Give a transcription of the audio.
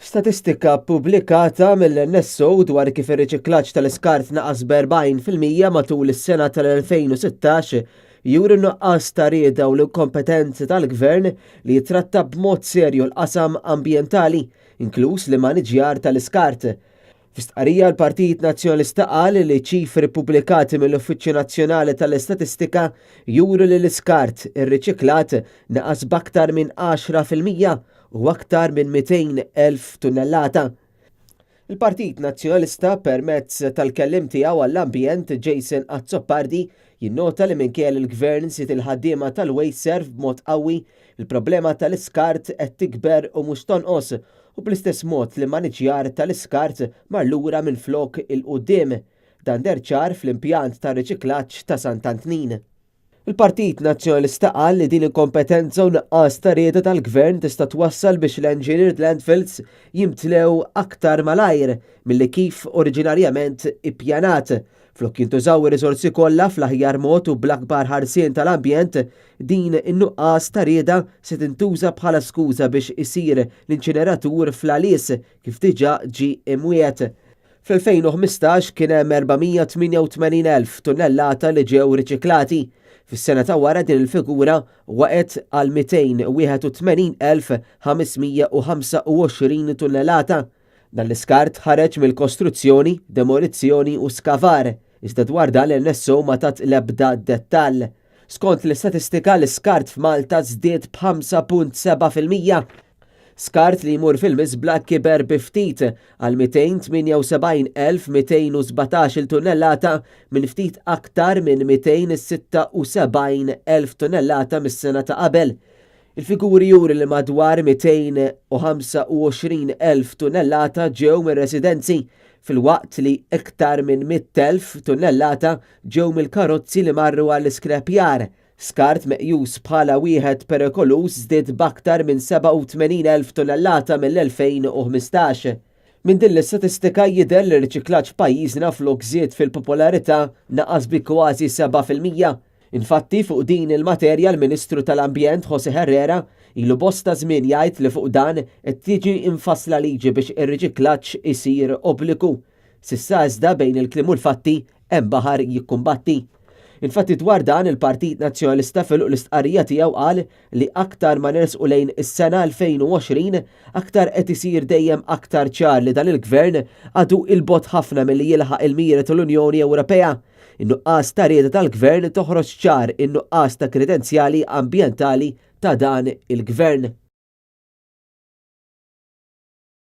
Statistika ppubblikata mill-NSO dwar kif ir-riċiklaġġ tal-iskart naqas b'40% matul is-sena tal-2016 juri n-nuqqas ta' rieda u l-inkompetenza tal-Gvern li jittratta b'mod serju l-qasam ambjentali, inkluż l-immaniġjar tal-iskart. Fi stqarrija l-Partit Nazzjonalista qal li ċifri ppubblikati mill-Uffiċċju Nazzjonali tal-Istatistika juru li l-iskart irriċiklat naqas b'aktar minn 10% u aktar minn 200,000 tunnellata. Il-Partit Nazzjonalista permezz tal-kelliem tiegħu għall-ambjent Jason Azzopardi jinnota li minkejja li l-Gvern żied il-ħaddiema tal-WasteServ b'mod qawwi, il-problema tal-iskart qed tikber u mhux tonqos u bl-istess mod l-immaniġjar tal-iskart mar lura minflok 'il quddiem. Dan deher ċar fl-impjant tar-riċiklaġġ ta' Sant'Antnin. Il-Partit Nazzjonalista qal li din il-kompetenza u nuqqas ta' rieda tal-Gvern tista' twassal biex l-engineered landfills jimtlew aktar malajr milli kif oriġinarjament ippjanat. Flok jintużaw ir-riżorsi kollha fl-aħjar mod u bl-akbar ħarsien tal-ambjent, din in-nuqqas ta' rieda se tintuża bħala skuża biex isir l-inċineratur fl-Għalies kif diġà ġie imwiegħed. Fl-2015 kien hemm 488,000 tunnellata li ġew riċiklati. Fis-sena ta' wara din il-figura waqgħet għal 281,525 tunnellata. Dan l-iskart ħareġ mill-kostruzzjoni, demolizzjoni u skavar, iżda dwar dan l-NSO ma tat l-ebda dettall. Skont l-istatistika l-iskart f'Malta żdied b'5.7%. Skart li jmur fil-miżbla kiber bi ftit għal 278,217-il tunnellata minn ftit aktar minn 276,000 tunnellata mis-sena ta' qabel. Il-figuri juru li madwar 225,000 tunnellata ġew mir-residenzi, filwaqt li iktar minn 100,000 tunnellata ġew mill-karozzi li marru għall-iskrepjar. Skart meqjus bħala wieħed perikoluż żdied b'aktar minn 87,000 tunnellata mill-2015. Minn din l-istatistika jidher li r-riċiklaġġ f'pajjiżna flok żied fil-popolarità naqas bi kważi 7%. Infatti, fuq din il-materja l-Ministru tal-Ambjent José Herrera ilu bosta żmien jgħid li fuq dan qed tiġi mfassla liġi biex ir-riċiklaġġ isir obbligu. S'issa iżda bejn il-kliem u l-fatti hemm baħar jikkumbatti. Infatti dwar dan il-Partit Nazzjonalista f'għeluq l-istqarrija tiegħu qal li aktar ma nersqu lejn is-sena 2020 aktar qed isir dejjem aktar ċar li dan il-Gvern għadu 'il bogħod ħafna milli jilħaq il-miri tal-Unjoni Ewropea. In-nuqqas ta' rieda tal-Gvern toħroġ ċar in-nuqqas ta' kredenzjali ambjentali ta' dan il-Gvern.